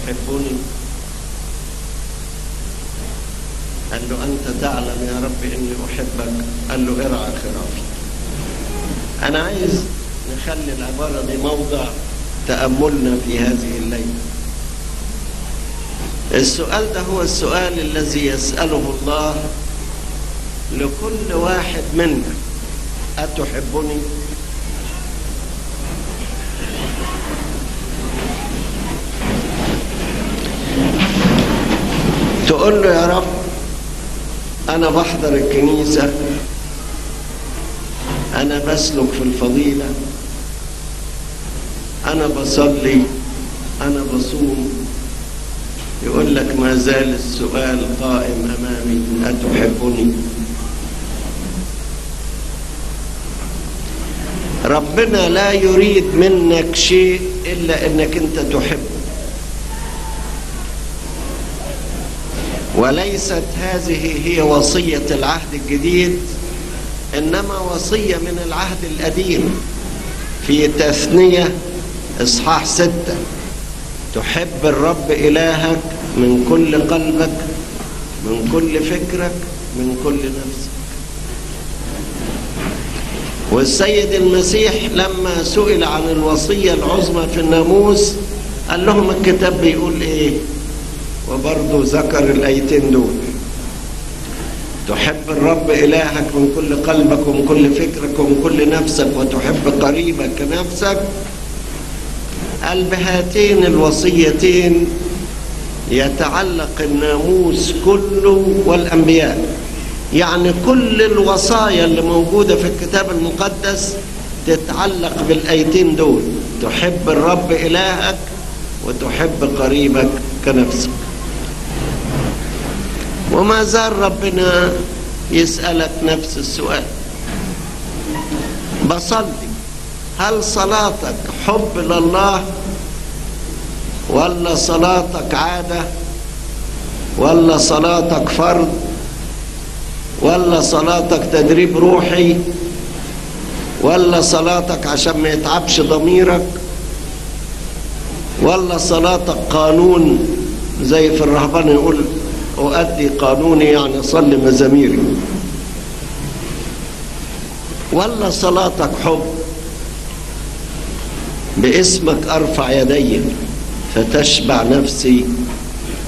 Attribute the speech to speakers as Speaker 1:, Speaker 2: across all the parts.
Speaker 1: أتحبني؟ قال له أنت تعلم يا رب إني أحبك. قال له ارعى خرافي. أنا عايز نخلي العبارة دي موضع تأملنا في هذه الليلة. السؤال ده هو السؤال الذي يسأله الله لكل واحد منا: أتحبني؟ تقول له يا رب أنا بحضر الكنيسة، أنا بسلك في الفضيلة، أنا بصلي، أنا بصوم. يقول لك ما زال السؤال قائم أمامي: أتحبني؟ ربنا لا يريد منك شيء إلا أنك أنت تحبه، وليست هذه هي وصية العهد الجديد، إنما وصية من العهد القديم في تثنية إصحاح 6: تحب الرب إلهك من كل قلبك، من كل فكرك، من كل نفسك. والسيد المسيح لما سئل عن الوصية العظمى في الناموس قال لهم الكتاب بيقول إيه؟ وبرضه ذكر الآيتين دول: تحب الرب إلهك من كل قلبك ومن كل فكرك ومن كل نفسك، وتحب قريبك كنفسك. قال بهاتين الوصيتين يتعلق الناموس كله والأنبياء. يعني كل الوصايا اللي موجودة في الكتاب المقدس تتعلق بالآيتين دول: تحب الرب إلهك وتحب قريبك كنفسك. وما زال ربنا يسألك نفس السؤال: بصلي، هل صلاتك حب لله، ولا صلاتك عادة، ولا صلاتك فرض، ولا صلاتك تدريب روحي، ولا صلاتك عشان ما يتعبش ضميرك، ولا صلاتك قانون زي في الرهبان يقول أؤدي قانوني يعني صلي مزاميري، ولا صلاتك حب؟ باسمك أرفع يدي فتشبع نفسي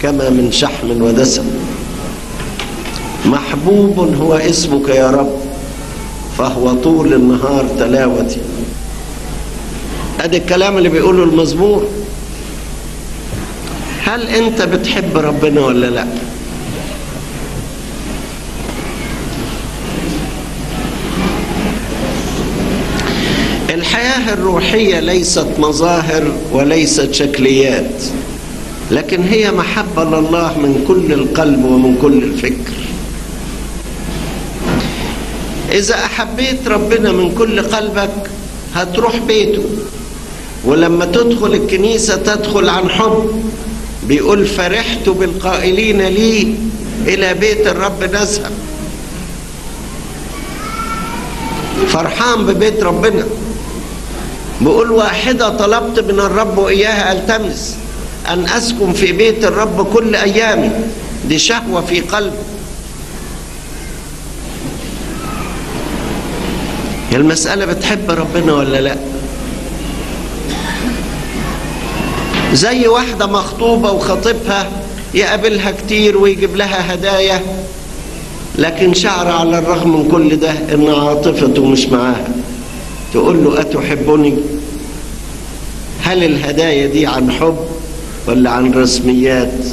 Speaker 1: كما من شحم ودسم. محبوب هو اسمك يا رب، فهو طول النهار تلاوتي. ادي الكلام اللي بيقوله المزمور. هل انت بتحب ربنا ولا لا؟ الحياة الروحية ليست مظاهر وليست شكليات، لكن هي محبة لله من كل القلب ومن كل الفكر. إذا أحبيت ربنا من كل قلبك هتروح بيته، ولما تدخل الكنيسة تدخل عن حب. بيقول فرحت بالقائلين لي إلى بيت الرب نذهب. فرحان ببيت ربنا. بيقول واحدة طلبت من الرب وإياها ألتمس، أن أسكن في بيت الرب كل أيامي. دي شهوة في قلبي. المسألة بتحب ربنا ولا لا؟ زي واحدة مخطوبة وخطيبها يقابلها كتير ويجيب لها هدايا، لكن شعر على الرغم من كل ده ان عاطفته مش معاها. تقول له أتحبني؟ هل الهدايا دي عن حب ولا عن رسميات؟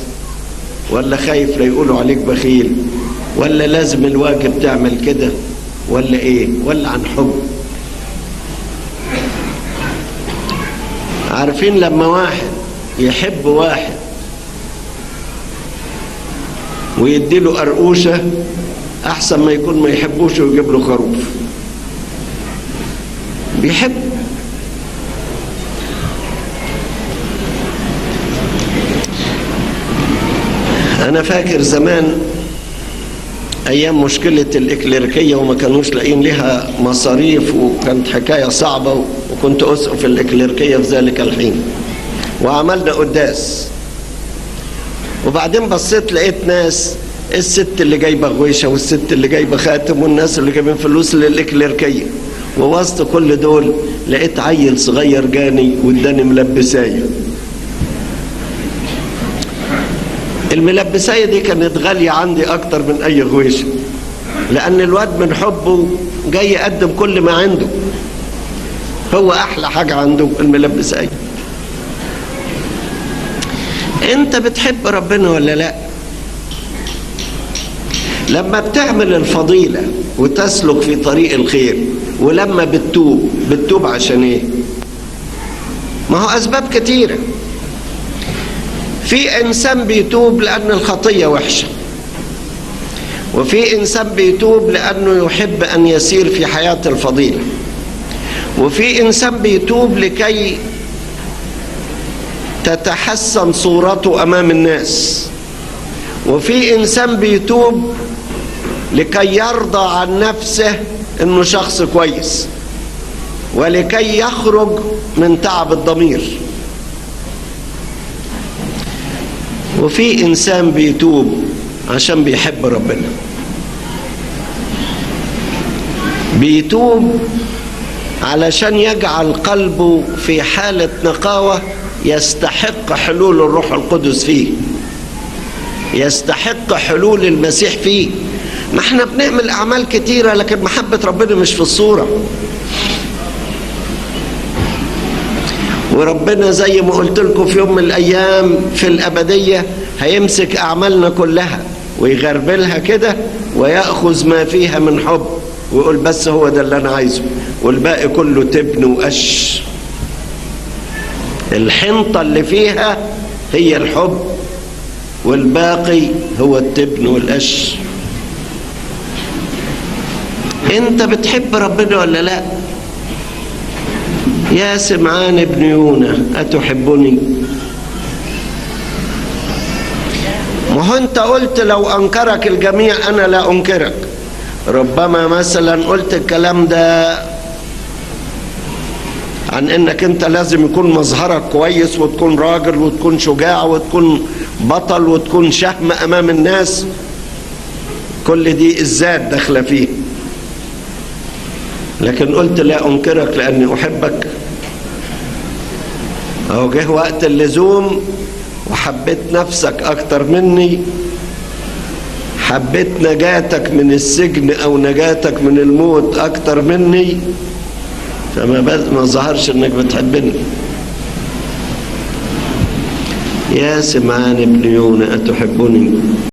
Speaker 1: ولا خايف لا يقولوا عليك بخيل؟ ولا لازم الواجب تعمل كده؟ ولا ايه؟ ولا عن حب؟ عارفين لما واحد يحب واحد ويديله قرقوشة احسن ما يكون ما يحبوش ويجيب له خروف. بيحب. انا فاكر زمان ايام مشكلة الاكليريكية وما كانوش لاقيين لها مصاريف، وكانت حكاية صعبة، وكنت اسقف الاكليريكية في ذلك الحين، وعملنا قداس. وبعدين بصيت لقيت ناس، الست اللي جايبه غويشه والست اللي جايبه خاتم والناس اللي جايبين فلوس للإكليركية، ووسط كل دول لقيت عيل صغير جاني واداني ملبسايه. الملبسايه دي كانت غالية عندي اكتر من اي غويشه، لان الواد من حبه جاي يقدم كل ما عنده، هو احلى حاجة عنده الملبسايه. انت بتحب ربنا ولا لا؟ لما بتعمل الفضيلة وتسلك في طريق الخير، ولما بتتوب، بتتوب عشان ايه؟ ما هو اسباب كتيرة. في انسان بيتوب لان الخطية وحشة، وفي انسان بيتوب لانه يحب ان يسير في حياة الفضيلة، وفي انسان بيتوب لكي تتحسن صورته امام الناس، وفي انسان بيتوب لكي يرضى عن نفسه انه شخص كويس، ولكي يخرج من تعب الضمير، وفي انسان بيتوب عشان بيحب ربنا، بيتوب علشان يجعل قلبه في حالة نقاوة يستحق حلول الروح القدس فيه، يستحق حلول المسيح فيه. ما احنا بنعمل أعمال كتيرة لكن محبة ربنا مش في الصورة. وربنا زي ما قلت لكم في يوم من الأيام في الأبدية هيمسك أعمالنا كلها ويغربلها كده ويأخذ ما فيها من حب ويقول بس هو ده اللي أنا عايزه، والباقي كله تبن وقش. الحنطة اللي فيها هي الحب، والباقي هو التبن والقش. انت بتحب ربنا ولا لا؟ يا سمعان ابن يونا أتحبني؟ ما هو انت قلت لو أنكرك الجميع أنا لا أنكرك. ربما مثلا قلت الكلام ده عن انك انت لازم يكون مظهرك كويس وتكون راجل وتكون شجاع وتكون بطل وتكون شهم امام الناس، كل دي الذات داخله فيه. لكن قلت لا انكرك لاني احبك. اهو جه وقت اللزوم وحبيت نفسك اكتر مني، حبيت نجاتك من السجن او نجاتك من الموت اكتر مني، فما ما ظهرش انك بتحبني. يا سمعان ابن يونا أتحبني؟